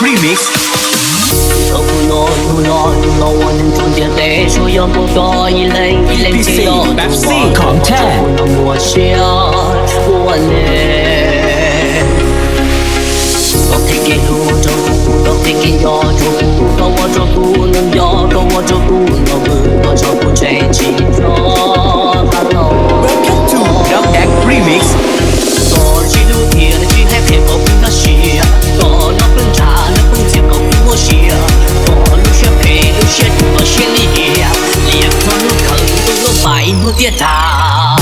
Remix. Koj kuv no, hnub no, hnub no ua neeg rau ntiaj teb, tsuas yog muaj koj ib leeg, ib leeg tsis los Pepsi, ua Content. Kuv no muaj siab ua neeg. Koj qhia kev hlub rau kuv, koj qhia kev nco rau kuv, koj ua rau kuv nco, koj ua rau kuv nco vwm, koj tso kuv tseem tsis txhob qab los. Welcome to Dog Egg Remix. Koj tsis hlub thiab tsis hais qhia kom kuv nkag siab, koj noj pheej ntshav noj pheej ntxias kom kuv muaj sia, koj lub siab phem lub siab cuv koj siab lim hiam, liam txog hnub kawg kuv lub pais ib hnub tiaj tag.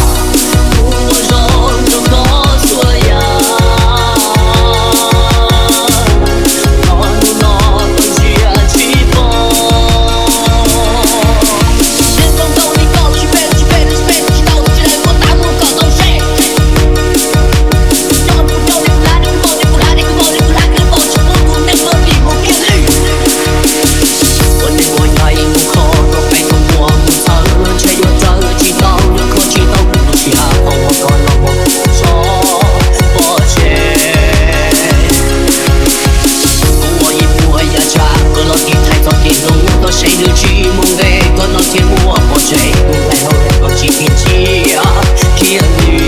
Kuv ua zoo rau koj txhua yam, koj hnub no koj ntsia tsis pom. Neeg zoo nkauj li koj tsis pem, tsis pem, tsis pem, tsis tau, tsis tau muaj tab muaj kom tau se. Ua neeg ua yaig mus kho rau peb tug muaj mus txhawj, ntshe yuav txawj tsis tau, yuav kho tsis tau kuv lub siab, qhov uas koj los mus tso pov tseg. Kuv ua ib puas yav tshaj, koj los tiv thaiv txoj kev hlub, koj saib nws tsis mus nqe, koj no thiaj muaj pov tseg, kuv nqaij hauv koj tsis tiv ntsia kiag li.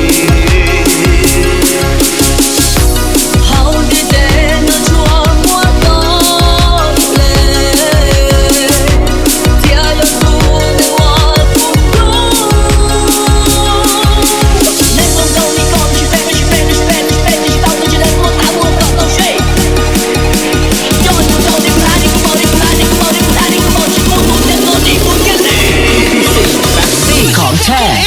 Hauv ntiaj teb no tsuas muaj koj ib leeg, thiaj yog tus neeg uas kuv hlub. Neeg zoo nkauj li koj tsis pem, tsis pem, tsis pem, tsis pem, tsis tau, tsis tau muaj tab muaj kom tau se. Coj tus zoo li kuv hlab li kuv pom li kuv hlab li kuv pom li kuv hlab li kuv pom tsis muaj tus neeg zoo li kuv kiag li. Content.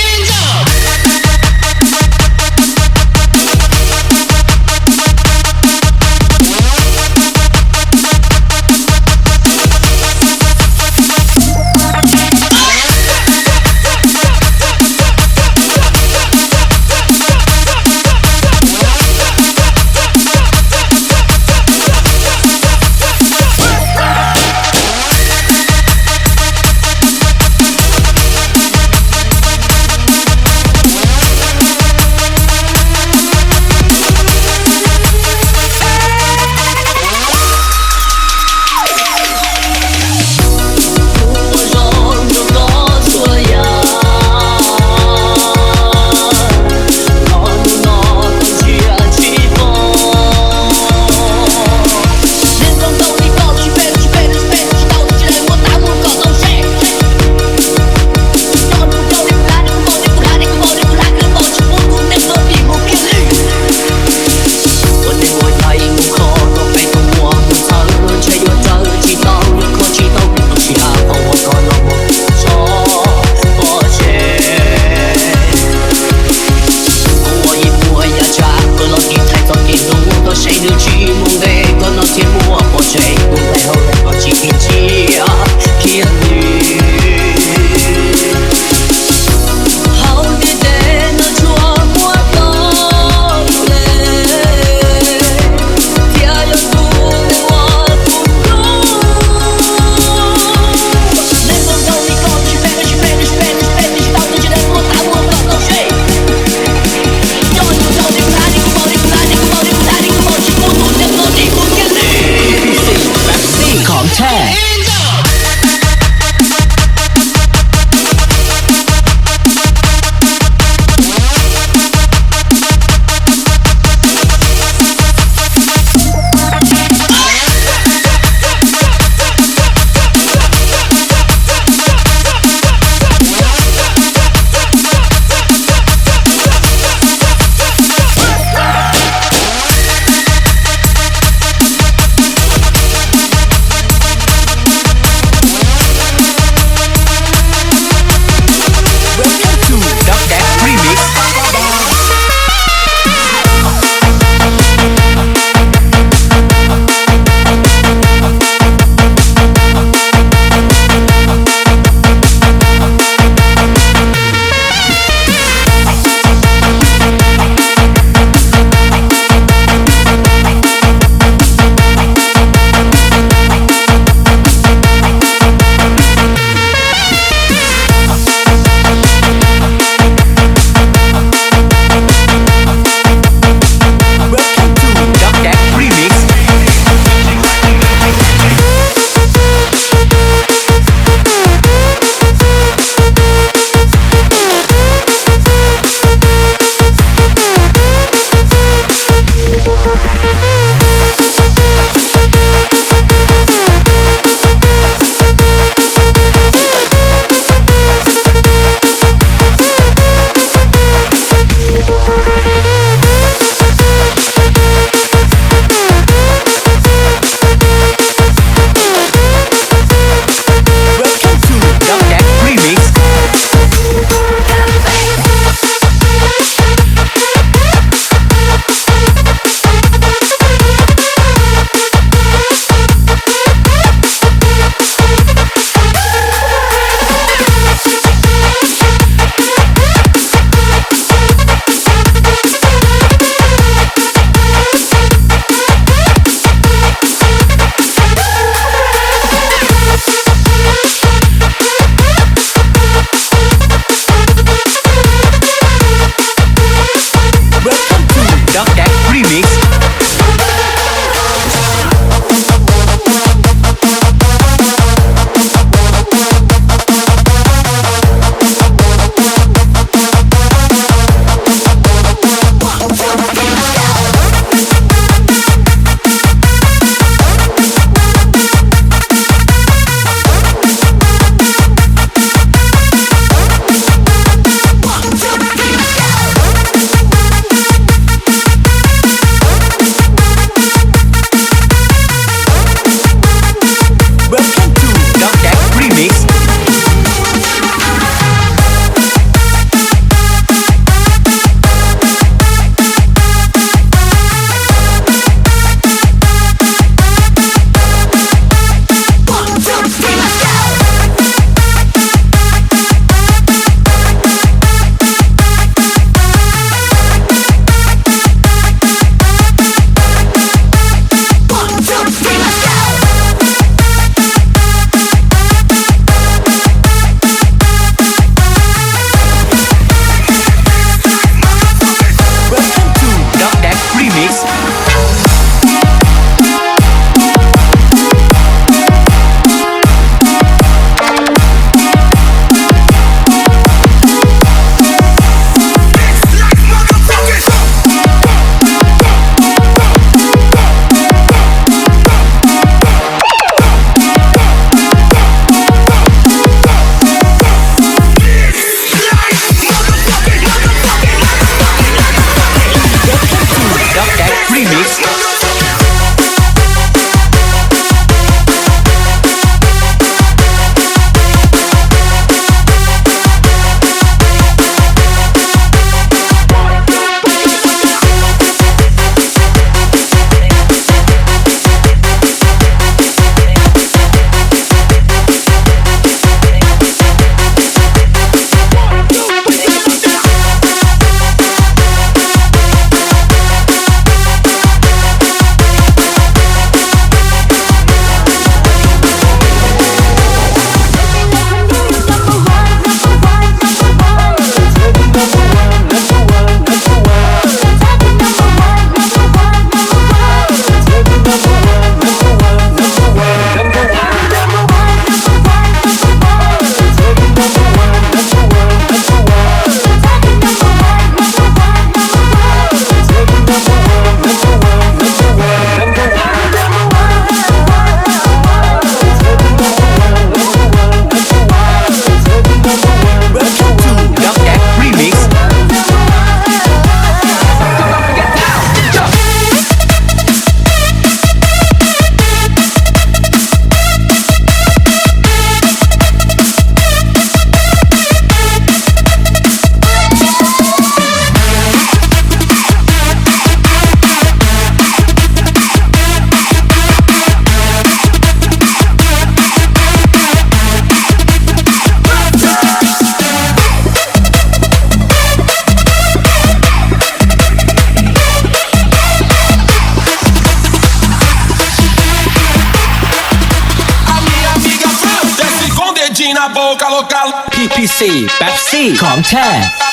Boca local. P P C Pepsi ของแท้